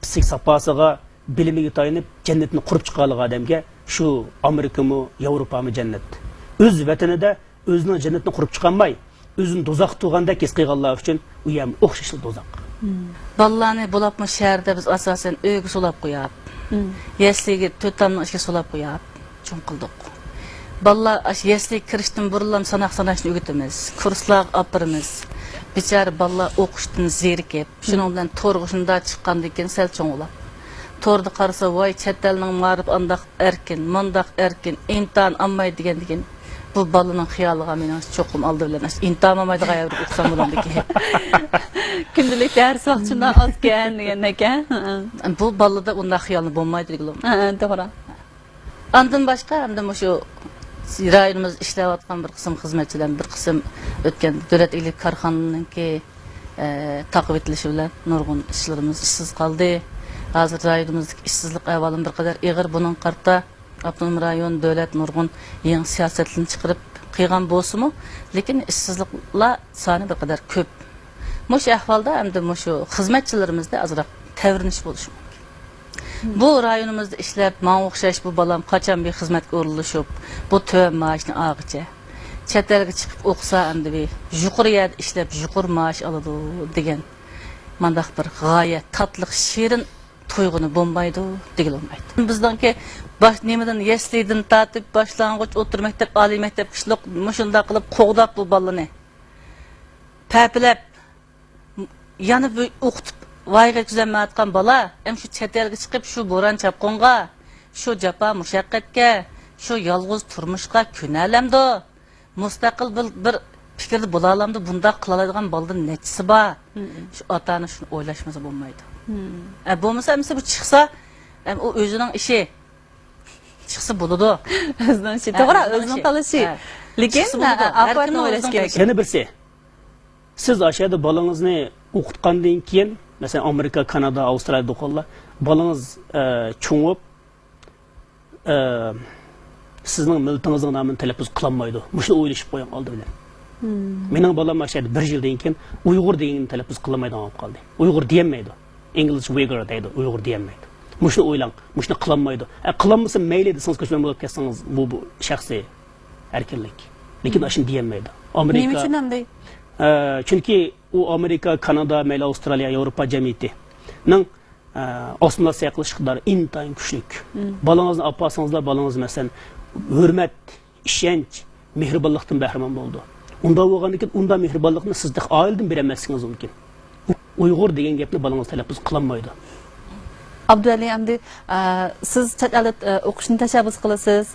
پىسخىك ساپاسىغا، بىلىمىگە تايىنىپ جەننىتىنى قۇرۇپ چىقالىغان ئادەمگە شۇ ئامېرىكىمۇ، ياۋروپامۇ جەننەت. ئۆز ۋەتىنىدە ئۆزىنىڭ جەننىتىنى قۇرۇپ چىقالماي، ئۆزىنى دوزاختا تۇرغاندەك ھېس قىلغانلار ئۈچۈن ئۇ يەرمۇ ئوخشاشلا دوزاخ. مم. بالىلارنى بولۇپمۇ شەھەردە بىز ئاساسەن ئۆيگە سولاپ قوياپ، مم، يەسلىگە تۆت تامنىڭ ئىچىگە سولاپ قوياپ چوڭ قىلدۇق. بالىلار ئاشۇ يەسلىگە كىرىشتىن بۇرۇنلا ساناق ساناشنى ئۆگىتىمىز، كۇرسلارغا ئاپىرىمىز. بىچارە بالىلار ئوقۇشتىن زېرىكىپ، شۇنىڭ بىلەن تورغا شۇنداق چىققاندىن كېيىن سەل چوڭ بولاپ، توردا قارىسا، ۋاي، چەت ئەلنىڭ مائارىپى ئانداق ئەركىن، مۇنداق ئەركىن، ئىمتىھان ئالمايدۇ دېگەندىكىن، بۇ بالىنىڭ خىيالىغا مېنىڭ چوقۇم ئالدى بىلەن ئاشۇ ئىمتىھان ئالمايدىغان يەردە ئوقۇسام بولامدىكىن. كۈندىلىك دەرس ۋاقتى شۇنداق ئازكەن دېگەندەك، ھە؟ بۇ بالىدا ئۇنداق خىيالنى بولمايدۇ دېگىلى. ھە، ھە، توغرا. ئاندىن باشقا، ئەمدى مۇشۇ رايونىمىزدا ئىشلەۋاتقان بىر قىسىم خىزمەتچىلەر، بىر قىسىم ئۆتكەن دۆلەت ئىگىلىك كارخانىلىرىنىڭكى، ئە، تاقىۋېتىلىشى بىلەن نۇرغۇن ئىشلىرىمىز ئىشسىز قالدى. ھازىر رايونىمىزدىكى ئىشسىزلىق ئەھۋالىمۇ بىر قەدەر ئېغىر. بۇنىڭغا قارىتا ئاپتونوم رايون، دۆلەت نۇرغۇن يېڭى سىياسەتلەرنى چىقىرىپ قىلغان بولسىمۇ، لېكىن ئىشسىزلىقلار سانى بىر قەدەر كۆپ. مۇشۇ ئەھۋالدا ئەمدى مۇشۇ خىزمەتچىلىرىمىزدە ئازراق تەۋرىنىش بولۇشى مۇمكىن. بۇ رايونىمىزدا ئىشلەپ، ماڭا ئوخشاش بۇ بالام قاچان بىر خىزمەتكە ئورۇنلىشىپ، بۇ تۆۋەن مائاشنى ئالغىچە، چەت ئەلگە چىقىپ ئوقۇسا، ئەمدى بىر يۇقىرى يەردە ئىشلەپ، يۇقىرى مائاش ئالىدۇ دېگەن مانداق بىر غايەت تاتلىق، شېرىن تۇيغۇنى بولمايدۇ دېگىلى بولمايدۇ. بىزنىڭكى باش، نېمىدىن، يەسلىدىن تارتىپ، باشلانغۇچ، ئوتتۇرا مەكتەپ، ئالىي مەكتەپكىچىلىك مۇشۇنداق قىلىپ قوغداپ بۇ بالىنى، پەپىلەپ، يەنە بىر ئوقۇتۇپ ۋايىغا يەتكۈزەلمەيۋاتقان بالا، ئەمدى شۇ چەت ئەلگە چىقىپ، شۇ بوران-چاپقۇنغا، شۇ جاپا-مۇشەققەتكە، شۇ يالغۇز تۇرمۇشقا كۆنەلەمدۇ؟ مۇستەقىل بىر، بىر پىكىردە بولالامدۇ؟ بۇنداق قىلالايدىغان بالىدىن نەچچىسى بار؟ مم. شۇ ئاتا-ئانا شۇنى ئويلاشمىسا بولمايدۇ. مم. ئە، بولمىسا، ئەمىسە بۇ چىقسا، ئەم، ئۇ ئۆزىنىڭ ئىشى. چىقسا بولىدۇ. ئۆزىنىڭ ئىشى. ھە، توغرا، ئۆزىنىڭ ئۆزىنىڭ ئىشى. تاللىشى. ھە. لېكىن، چىقسا بولىدۇ. ئە، ھەر ئاقىۋەتنى كىمنىڭ ئويلاش ئۆزىنىڭ كېرەك. تاللىشى. يەنە بىرسى، سىز ئاشۇ يەردە بالىڭىزنى ئوقۇتقاندىن كېيىن، مەسىلەن، ئامېرىكا، كانادا، ئاۋسترالىيە دوقانلار، بالىڭىز، ئە، چوڭىيىپ، ئە، سىزنىڭ مىللىتىڭىزنىڭ نامىنى تەلەپپۇز قىلالمايدۇ. مۇشۇنى ئويلىشىپ قويۇڭ ئالدى بىلەن. مېنىڭ بالام ئاشۇ يەردە بىر يىلدىن كېيىن ئۇيغۇر دېگەننى تەلەپپۇز قىلالمايدىغان بولۇپ قالدى. ئۇيغۇر دېيەلمەيدۇ. ئىنگلىزچە Uyghur دەيدۇ، ئۇيغۇر دېيەلمەيدۇ. مۇشۇنى ئويلاڭ، مۇشۇنى قىلالمايدۇ. ئە، قىلالمىسا مەيلى دېسىڭىز، كۆچمەن بولۇپ كەتسىڭىز، بۇ، بۇ شەخسىي ئەركىنلىك. لېكىن ئاشۇنى دېيەلمەيدۇ. ئامېرىكا، نېمە ئۈچۈن ئەمدى؟ ئە، چۈنكى ئۇ ئامېرىكا، كانادا، مەيلى ئاۋسترالىيە، ياۋروپا جەمئىيىتىنىڭ، ئە، ئاسسىمىلياتسىيە قىلىش ئىقتىدارى ئىنتايىن كۈچلۈك. بالىڭىزنى ئاپارسىڭىزلا، بالىڭىز، مەسىلەن، ھۆرمەت، ئىشەنچ، مېھرىبانلىقتىن بەھرىمەن بولىدۇ. ئۇنداق بولغاندىن كېيىن، ئۇنداق مېھرىبانلىقنى سىز تېخى ئائىلىدىن بېرەلمەسلىكىڭىز مۇمكىن. ئۇيغۇر دېگەن گەپنى بالىڭىز تەلەپپۇز قىلالمايدۇ. ئابدۇۋەلى، ئەمدى، ئە، سىز چەت ئەلدە، ئە، ئوقۇشنى تەشەببۇس قىلىسىز.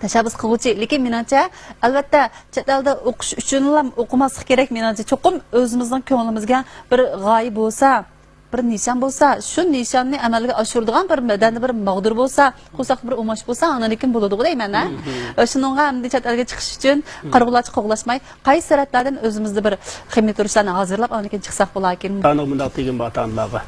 تەشەببۇس قىلغۇچى، لېكىن مېنىڭچە، ئەلۋەتتە، چەت ئەلدە ئوقۇش ئۈچۈنلا ئوقۇماسلىق كېرەك، مېنىڭچە. چوقۇم ئۆزىمىزنىڭ كۆڭلىمىزگە بىر غايە بولسا، بىر نىشان بولسا، شۇ نىشاننى ئەمەلگە ئاشۇرىدىغان بىر بەدەندە بىر ماغدۇر بولسا، قورساقتا بىر ئۇماش بولسا، ئاندىن كېيىن بولىدىغۇ دەيمەن، ھە؟ شۇنىڭغا ئەمدى چەت ئەلگە چىقىش ئۈچۈن قارىغۇلارچە قوغلاشماي، قايسى سەرھەدلەردىن ئۆزىمىزدە بىر خىمىيە تۇرۇشلارنى ھازىرلاپ، ئاندىن كېيىن چىقساق بولاركىن؟ ئاتا-ئانا مۇنداق دېگەن بار ئاتا-ئانىلارغا.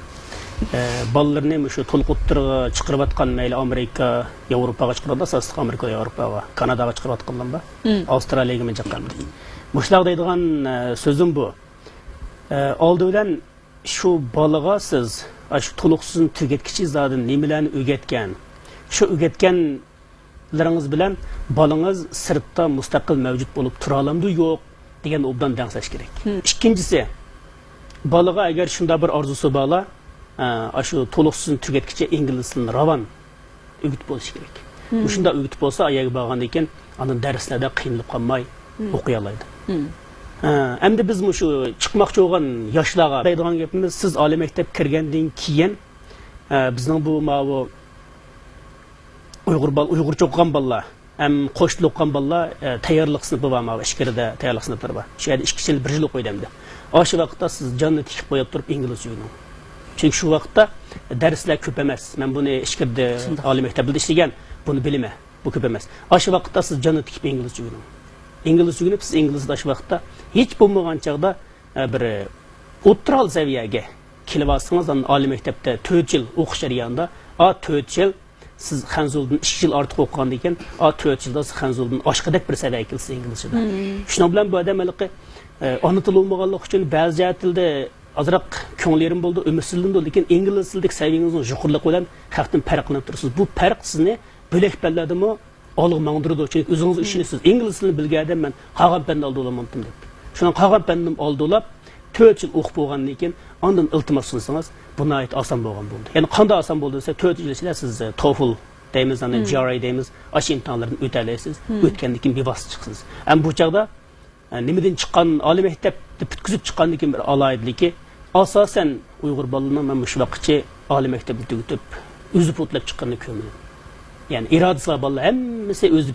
ئە، بالىلىرىنى مۇشۇ تولۇق ئوتتۇرىغا چىقىرىۋاتقان، مەيلى ئامېرىكا، ياۋروپاغا چىقىرىۋاتقان، ئاساسلىق ئامېرىكا، ياۋروپاغا، كاناداغا چىقىرىۋاتقانلارمۇ بار. ئاۋسترالىيەگىمۇ جىق ئەمدى. مۇشۇلار دەيدىغان، ئە، سۆزۈم بۇ. ئە، ئالدى بىلەن شۇ بالىغا سىز، ئاشۇ تولۇقسىزنى تۈگەتكۈچە زادى نېمىلەرنى ئۆگەتكەن؟ شۇ ئۆگەتكەنلىرىڭىز بىلەن بالىڭىز سىرتتا مۇستەقىل مەۋجۇت بولۇپ تۇرالامدۇ، يوق دېگەننى ئوبدان دەڭسەش كېرەك. ئىككىنچىسى، بالىغا ئەگەر شۇنداق بىر ئارزۇسى بارلا، ئە، ئاشۇ تولۇقسىزنى تۈگەتكۈچە ئىنگلىز تىلىنى راۋان ئۆگىتىپ بولۇشى كېرەك. مۇشۇنداق ئۆگىتىپ بولسا، ئا يەرگە بارغاندىن كېيىن ئاندىن دەرسلەردە قىينىلىپ قالماي ئوقۇيالايدۇ. ھە، ئەمدى بىز مۇشۇ چىقماقچى بولغان ياشلارغا دەيدىغان گېپىمىز، سىز ئالىي مەكتەپ كىرگەندىن كېيىن، ھە، بىزنىڭ بۇ ماۋۇ ئۇيغۇر بال-، ئۇيغۇرچە ئوقۇغان بالىلار ھەم قوش تىل ئوقۇغان بالىلار، ھە، تەييارلىق سىنىپى بار، ماۋۇ ئىچكىرىدە تەييارلىق سىنىپلىرى بار. شۇ يەردە ئىككى يىل، بىر يىل ئوقۇيدۇ ئەمدى. ئاشۇ ۋاقىتتا سىز جاننى تىكىپ قويۇپ تۇرۇپ ئىنگلىزچە ئۆگىنىڭ. چۈنكى شۇ ۋاقىتتا دەرسلەر كۆپ ئەمەس. مەن بۇنى ئىچكىرىدە ئالىي مەكتەپلەردە ئىشلىگەن، بۇنى بىلىمەن. بۇ كۆپ ئەمەس. ئاشۇ ۋاقىتتا سىز جاننى تىكىپ ئىنگلىزچە ئۆگىنىڭ. ئىنگلىزچە ئۆگىنىپ، سىز ئىنگلىزدا ئاشۇ ۋاقىتتا ھېچ بولمىغان چاغدا، ئە، بىر ئوتتۇرا سەۋىيەگە كېلىۋالسىڭىز، ئاندىن ئالىي مەكتەپتە تۆت يىل ئوقۇش جەريانىدا، ئا، تۆت يىل سىز خەنزۇدىن ئىككى يىل ئارتۇق ئوقۇغاندىكىن، ئا، تۆت يىلدا سىز خەنزۇدىن ئاشقىدەك بىر سەۋىيەگە كېلىسىز ئىنگلىزچىدا. شۇنىڭ بىلەن بۇ ئادەم ھېلىقى، ئە، ئانا تىلى بولمىغانلىقى ئۈچۈن بەزى جەھەتلەردە ئازراق كۆڭلى يېرىم بولىدۇ، ئۈمىدسىزلىنىدۇ، لېكىن ئىنگلىز تىلىدىكى سەۋىيىڭىزنىڭ يۇقىرىلىقى بىلەن خەقتىن پەرقلىنىپ تۇرىسىز. بۇ پەرق سىزنى بۆلەك پەنلەردىمۇ ئالغا ماڭدۇرىدۇ، چۈنكى ئۆزىڭىز ئىشىنىسىز. ئىنگلىز تىلىنى بىلگەن ئادەم مەن قالغان پەننى ئالدىۋالامتىم دەپ. شۇنىڭ قالغان پەننى ئالدىۋالاپ، تۆت يىل ئوقۇپ بولغاندىن كېيىن ئاندىن ئىلتىماس سۇنسىڭىز، بۇ ناھايىتى ئاسان بولغان بولىدۇ. يەنى قانداق ئاسان بولىدۇ دېسە، تۆت يىل ئىچىدە سىز، ئە، توفل دەيمىز، ئاندىن جي ئار ئاي دەيمىز، ئاشۇ ئىمتىھانلاردىن ئۆتەلەيسىز. ئۆتكەندىن كېيىن بىۋاسىتە چىقىسىز. ئەمما بۇ چاغدا ئە، نېمىدىن چىققان، ئالىي مەكتەپنى پۈتكۈزۈپ چىققاندىن كېيىن بىر ئالاھىدىلىكى، ئاساسەن ئۇيغۇر بالىلىرىنىڭ مەن مۇشۇ ۋاقىتقىچە ئالىي مەكتەپنى تۈگىتىپ، ئۆزى پۇل تۆلەپ چىققىنىنى كۆرمىدىم. يەنى ئىرادىسى بار بالىلار ھەممىسى ئۆزى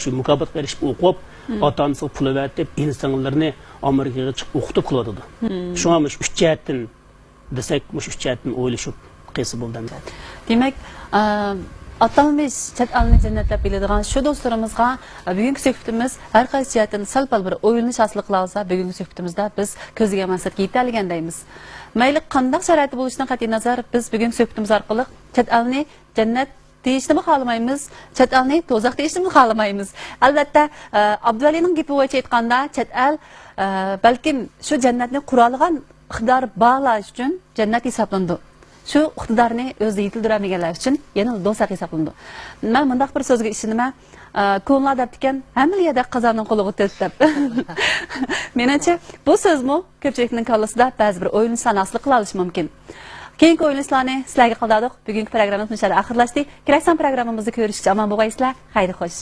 شۇ مۇكاپاتقا ئېرىشىپ ئوقۇپ، ئاتا-ئانىسىغا پۇل ئەۋەتىپ، ئىنى-سىڭىللىرىنى ئامېرىكىغا چىقىپ ئوقۇتۇپ كېلىۋاتىدۇ. شۇڭا مۇشۇ ئۈچ جەھەتتىن دېسەك، مۇشۇ ئۈچ جەھەتتىن ئويلىشىپ قىلسا بولىدۇ ئەمدى. دېمەك، ئە، ئاتالمىش چەت ئەلنى جەننەت دەپ بىلىدىغان شۇ دوستلىرىمىزغا، ئە، بۈگۈنكى سۆھبىتىمىز ھەر قايسى جەھەتتىن سەل پەل بىر ئويلىنىش ھاسىل قىلالىسا، بۈگۈنكى سۆھبىتىمىزدە بىز كۆزلىگەن مەقسەتكە يېتەلىگەن دەيمىز. مەيلى قانداق شارائىتتا بولۇشىدىن قەتئىينەزەر، بىز بۈگۈنكى سۆھبىتىمىز ئارقىلىق چەت ئەلنى جەننەت دېيىشنىمۇ خالىمايمىز، چەت ئەلنى دوزاخ دېيىشنىمۇ خالىمايمىز. ئەلۋەتتە، ئە، ئابدۇۋەلىنىڭ گېپى بويىچە ئېيتقاندا، چەت ئەل، ئە، بەلكىم شۇ جەننەتنى قۇرالىغان ئىقتىدارى بارلار ئۈچۈن جەننەت ھېسابلىنىدۇ. شۇ ئىقتىدارنى ئۆزىدە يېتىلدۈرەلمىگەنلەر ئۈچۈن يەنىلا دوزاخ ھېسابلىنىدۇ. مەن مۇنداق بىر سۆزگە ئىشىنىمەن، ئە، كونىلار دەپتىكەن، ھەممىلا يەردە قازاننىڭ قولىغا تۆت دەپ. مېنىڭچە، بۇ سۆزمۇ كۆپچىلىكنىڭ كاللىسىدا بەزى بىر ئويلىنىشلارنى ھاسىل قىلالىشى مۇمكىن. كېيىنكى ئويلىنىشلارنى سىلەرگە قالدۇردۇق. بۈگۈنكى پروگراممىمىز مۇشۇ يەردە ئاخىرلاشتى. كېلەسى سان پروگراممىمىزدا كۆرۈشكىچە ئامان بولغايسىلەر. خەير خوش.